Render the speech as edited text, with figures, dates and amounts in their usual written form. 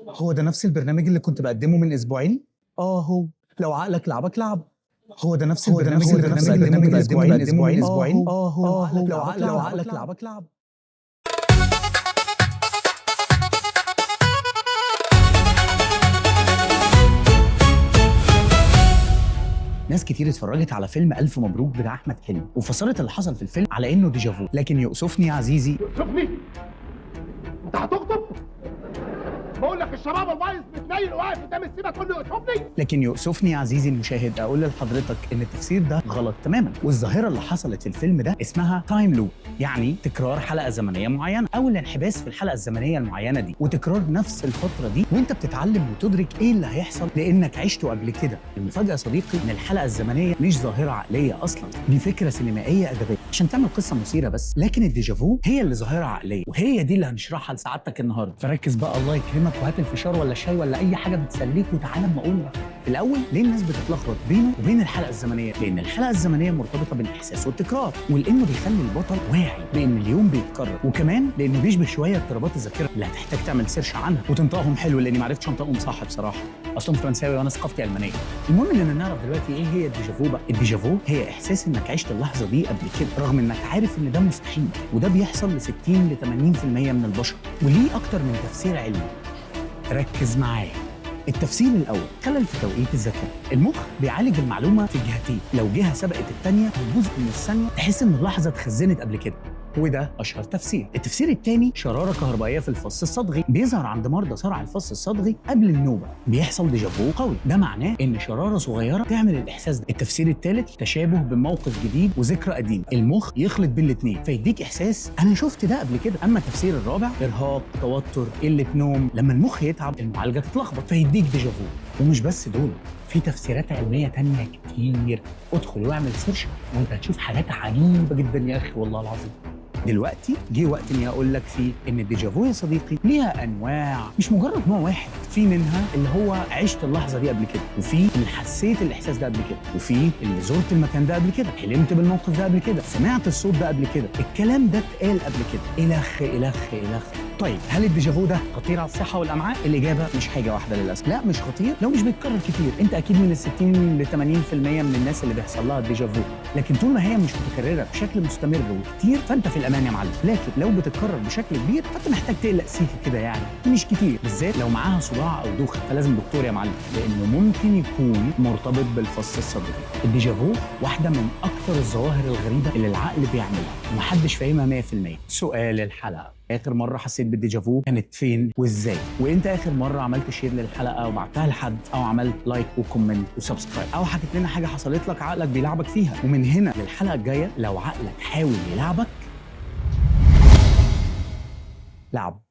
هو ده نفس البرنامج اللي كنت بقدمه من اسبوعين؟ اه هو. لو عقلك لعبك لعب. هو ده نفس البرنامج اللي كنت بقدمه من اسبوعين اسبوعين اسبوعين؟ اه هو. لو عقلك لعبك لعب. ناس كتير اتفرجت على فيلم ألف مبروك بتاع أحمد حلمي وفسرت اللي حصل في الفيلم على إنه déjà vu، لكن يؤسفني يا عزيزي. شوفني، انت هتخطب؟ بقول لك الشباب البايظ متنيل وواقف قدام السيما تقول لي شوفني. لكن يؤسفني يا عزيزي المشاهد اقول لحضرتك ان التفسير ده غلط تماما، والظاهرة اللي حصلت في الفيلم ده اسمها time loop، يعني تكرار حلقة زمنية معينة او الانحباس في الحلقة الزمنية المعينة دي وتكرار نفس الفترة دي، وانت بتتعلم وتدرك ايه اللي هيحصل لانك عشته قبل كده. المفاجاة يا صديقي ان الحلقة الزمنية مش ظاهره عقلية اصلا، دي فكرة سينمائية ادبية عشان تعمل قصة مثيرة بس، لكن ال déjà vu هي اللي ظاهره عقلية، وهي دي اللي هنشرحها لسعادتك النهارده. فركز بقى الله يكرمك، وهات الفشار ولا الشاي ولا اي حاجة بتسليك وتعالى اما اقول لك. الاول، ليه الناس بتتلخبط بينه وبين الحلقة الزمنيه؟ لان الحلقة الزمنية مرتبطة بالاحساس والتكرار، ولانه بيخلي البطل واعي بان اليوم بيتكرر، وكمان لانه بيشبه شوية اضطرابات الذاكرة اللي هتحتاج تعمل search عنها وتنطقهم حلو، لاني ما عرفتش انطقهم صح بصراحة، اصلا فرنساوي وانا ثقافتي المانيه. المهم اننا نعرف دلوقتي ايه هي ال déjà vu بقى. ال déjà vu هي احساس انك عشت اللحظة دي قبل كده رغم انك عارف ان ده مستحيل، وده بيحصل ل 60 ل 80% من البشر، وليه اكتر من تفسير علمي. ركز معايا. التفسير الأول، خلل في توقيت الذاكرة. المخ بيعالج المعلومة في جهتين، لو جهة سبقت الثانية بجزء من الثانية تحس إن اللحظة اتخزنت قبل كده، وده أشهر تفسير. التفسير الثاني، شرارة كهربائية في الفص الصدغي، بيظهر عند مرضى صرع الفص الصدغي قبل النوبة، بيحصل déjà vu قوي، ده معناه إن شرارة صغيرة تعمل الإحساس ده. التفسير الثالث، تشابه بموقف جديد وذكرى قديمة، المخ يخلط بين الاثنين فيديك إحساس أنا شفت ده قبل كده. أما التفسير الرابع، إرهاق، توتر، قلة نوم، لما المخ يتعب المعالجة تتلخبط فيديك déjà vu. ومش بس دول، في تفسيرات علمية تانية كتير، ادخل واعمل search وانت هتشوف حاجات عجيبة جدا يا أخي والله العظيم. دلوقتي جه وقت اني اقول لك فيه ان ال déjà vu يا صديقي ليها انواع، مش مجرد نوع واحد. في منها اللي هو عشت اللحظة دي قبل كده، وفي اللي حسيت الاحساس ده قبل كده، وفي اللي زرت المكان ده قبل كده، حلمت بالموقف ده قبل كده، سمعت الصوت ده قبل كده، الكلام ده اتقال قبل كده، الخ الخ الخ. طيب هل ال déjà vu ده خطير على الصحة والامعاء؟ الاجابة مش حاجة واحدة للاسف، لا مش خطير لو مش بيتكرر كتير. انت اكيد من ال 60 ل 80% من الناس اللي بيحصل لها ال déjà vu، لكن طول ما هي مش متكررة بشكل مستمر وكتير فانت في الامان يا معلم. لكن لو بتتكرر بشكل كبير فانت محتاج تقلق سيكه كده، يعني مش كتير، بالذات لو معاها صداع او دوخه، فلازم دكتور يا معلم، لانه ممكن يكون مرتبط بالفص الصدغي. ال déjà vu واحدة من اكتر الظواهر الغريبة اللي العقل بيعملها ومحدش فاهمها 100%. سؤال الحلقه، اخر مرة حسيت بال déjà vu كانت فين وازاي؟ وانت اخر مرة عملت share للحلقة وبعتها لحد، او عملت like و comment و subscribe، او حكيت لنا حاجة حصلت لك عقلك بيلعبك فيها؟ ومن هنا للحلقة الجايه، لو عقلك حاول يلعبك لعب.